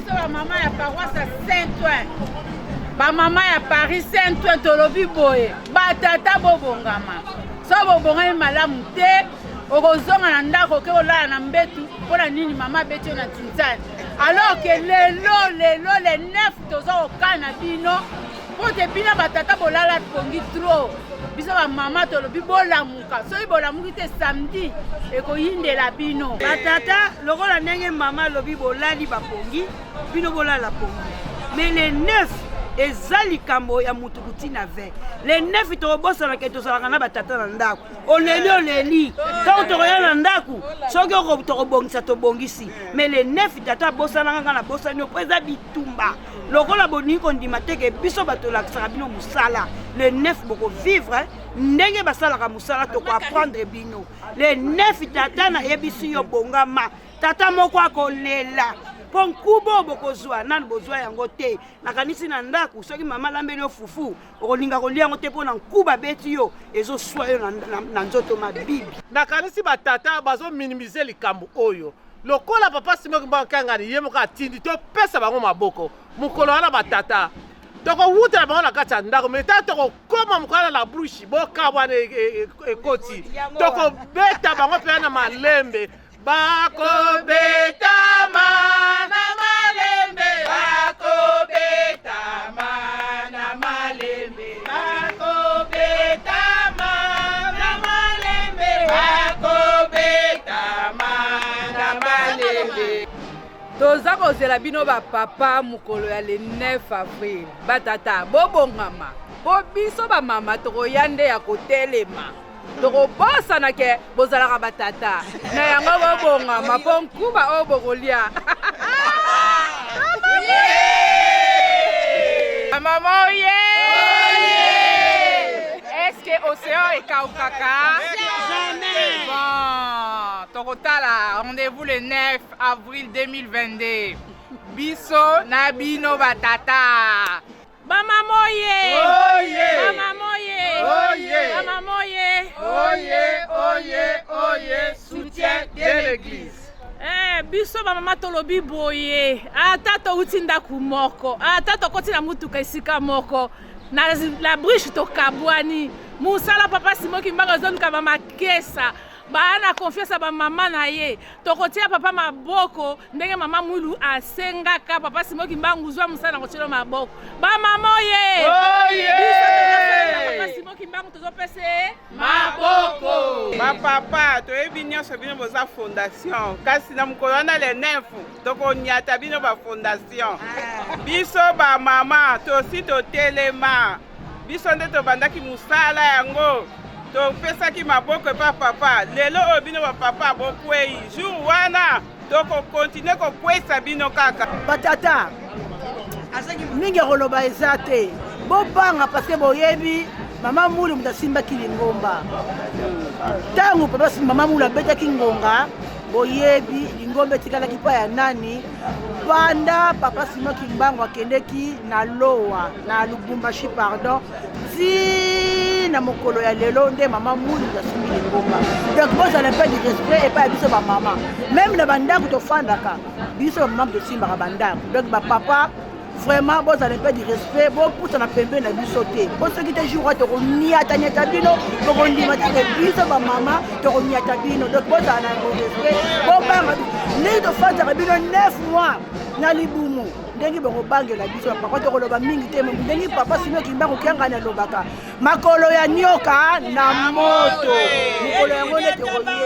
Biso bamama ya paroisse ya Saint-Ouen, bamama ya Paris Saint-Ouen, tolobi boye, batata bobongama. Soki bobongami malamu te, okozonga na ndako oke kolala na mbetu mpo na nini mama abeti yo na ntinzani, alors que lelo lelo le 9 toza kokana bino mpo te bino batata bolala pongi trop. Biso bamama tolobi bolamuka, soki bolamuki te samedi ekoyindela bino. Batata, lokola ndenge mama alobi bolali bapongi, bino bolala pongi, mais le 9 eza likambo ya mutu kutina 20. Le 9 tokobosana ke tozalaka na batata na ndako. Oleli oleli, ntango tokoya na ndako soki tokobongisa tobongisi, mais le 9 tata abosanaka nga nabosani yo, mpo eza bitumba. Lokola bolingi kondima te ke biso bato tolakisaka bino mosala, le 9 bokovivre ndenge basalaka mosala, tokoapprendre bino. Le 9 tata nayebisi yo bongama, tata moko akolela mpo nkuba oyo bokozwa nanu bozwa yango te. Nakanisi na ndako soki mama alambeli yo fufu okolinga kolia yango te mpo na nkuba beti yo ezoswa yo na nzoto mabibi. Nakanisi batata bazominimize likambo oyo. Lokola papa Simon Kimbangu Kiangani ye moko atindi topesa bango maboko mokolo wana, batata tokowutela bango na kati ya ndako, me ntango tokokoma mokolo wana la brushi bokabwana ekoti, tokobeta bango mpenza na malembe. Bakobetama na malembe, bakobetama na malembe, bakobetama na malembe, bakobetama na malembe. Toza kozela bino bapapa mokolo ya le 9 avril. Batata bobongama, mpo biso bamama tokoya nde ya kotelema. Tokobosana ke bozalaka batata na yango, bobongama mpo nkuba oyo bokolia. Mama oye! Est-ce que océan ekaukaka? Jamais. Bon, tokotala rendez-vous le 9 avril 2022. Biso na bino batata. Bamama oye! Bamama oye! Bamama oye! Oye, oye, oye, soutien de l'église. Eh, biso bamama tolobi boye, ata touti ndako moko, ata tokoti na mutuka esika moko, na la briche tokabwani. Mosala papa Simon Kimbangu azoluka bamakesa baa na confiance ya bamama na ye. Tokotia papa maboko ndenge mama Mwilu asengaka papa Simon Kimbangu zwa mosala na kotiela maboko. Bamama oye! Biso tozosalela papa Simon Kimbangu, tozopesa ye maboko. Bapapa, toyebi nyonso bino boza fondation, kasi na mokolo wana le 9 tokonyata bino bafondation. Biso bamama tosi totelema, biso nde tobandaki mosala yango, topesaki maboko epa papa. Lelo oyo bino bapapa bokwei, jour wana tokokontinue kokwesa bino kaka. Batata mingi ya koloba eza te, bobanga parce que boyebi mama Mulu moto asimbaki lingomba. Ntango papa mama Mulu abetaki ngonga, boyebi lingomba etikalaki mpa ya nani? Banda papa Simon Kimbangu akendeki na Lowa, na Lubumbashi pardon, ti na mokolo ya lelo nde mama Mulu asimbi lingomba. Donc bozala mpe du respect epai ya biso bamama, meme na bandako tofandaka, biso bamama tosimbaka bandako. Donc bapapa vraiment bozala mpe du respect, bopusana pembeni na biso te, po soki te jour wana tokoniataniata bino, bokondima te ke biso bamama tokoniata bino. Donc bozala na respect, bobanga ndenge tofandaka bino 9 mois na libumu, ndenge bokobangela biso papa. Tokoloba mingi te, ndenge papa Simon Kimbangu Kiangani alobaka makolo ya nyoka na moto, mokolo yango nde tokoyeba.